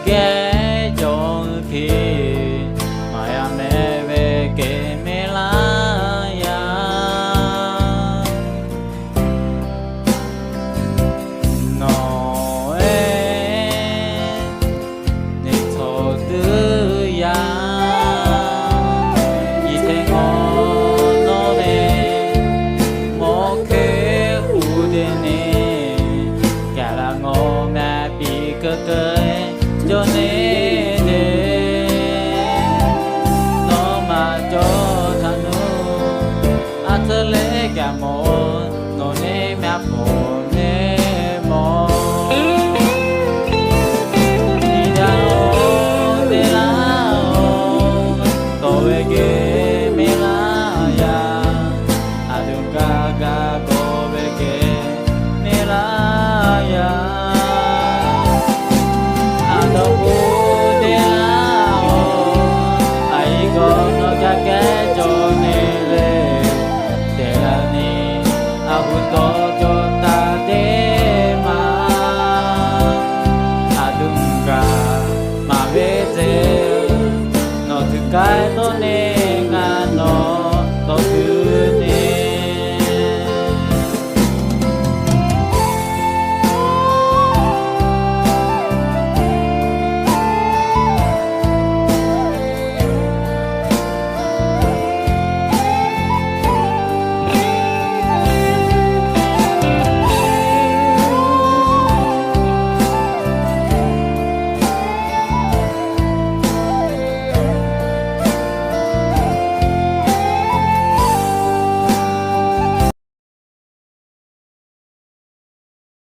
kehˉ cawˬ hk'e, maˍ yaˇ mehˍ ve kehˬ mehˍ laˇ yaˇ. Nawˬ ehˉ neˇ htawˇ tuˬ yaˇ, yiˬ hteˇ ngawˬ nawˉ ve mawˬ hk'e k'oˆ te neˇ, gaˬ la ngawˬ ngaˬ piˇ keu keu cawˬ neˇ te. Nawˬ maˇ cawˬ htaꞈ nuˇ, a tcuh leh kaꞈ mawˬ